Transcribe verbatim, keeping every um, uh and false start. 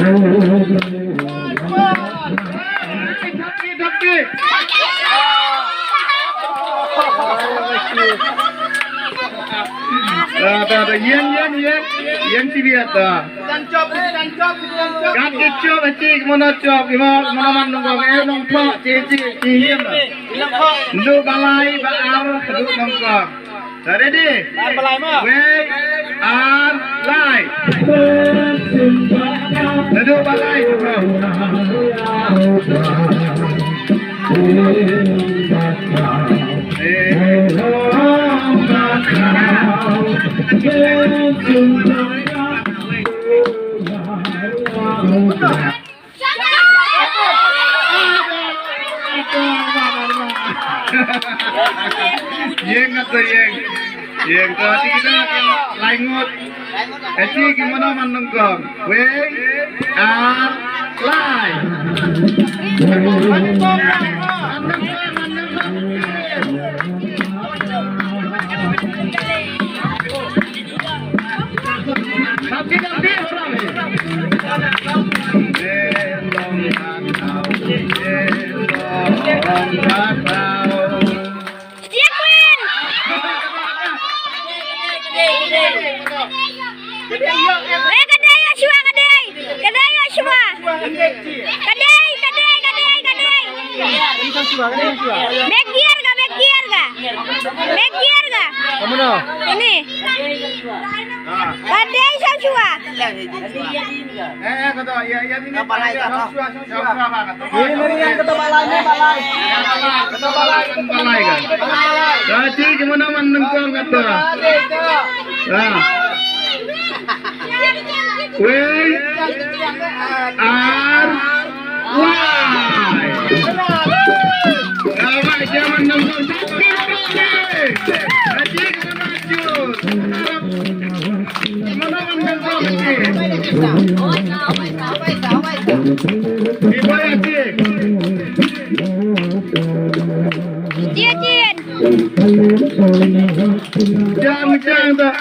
Da, da, da, ïeng, ïeng, ïeng. Ïeng, ci biat, da. Kat ki jop, ci, mano jop, ki mo, mano man nongkong, eh, nongpok, ci, ci, ci, ïeng, da. Ndu balai, ba ar, ndu nongkong. Ready? Wei, ar, lai. Ndu balai, ndu. Ïeng, kat to ïeng. Ïeng, to, ti kita lai ngut. Eti ki mano man nongkong. Wei, ar, lai. Dia Queen. Eh, ka dei Joshua, ka dei. Ka dei Joshua. Ka dei, ka dei, ka dei, ka dei. Back gear ka, back gear ka. Back gear ka. Ka mano? Ini. Ka dei Joshua. Eh, eh, kata, ya, ya, ini. Ka balai ka, Joshua, Joshua. Ini, ini, yang kata balai, ini balai. Kata balai, balai ka. Balai. Ka ci ki mano man nongkong kata. Balai ka. Ah. Wei, ar, lai. Awak jangan nonton. Haji kena maju. Mana nonton haji? Ibu haji. Dia, Jin. Jangan, jangan tak.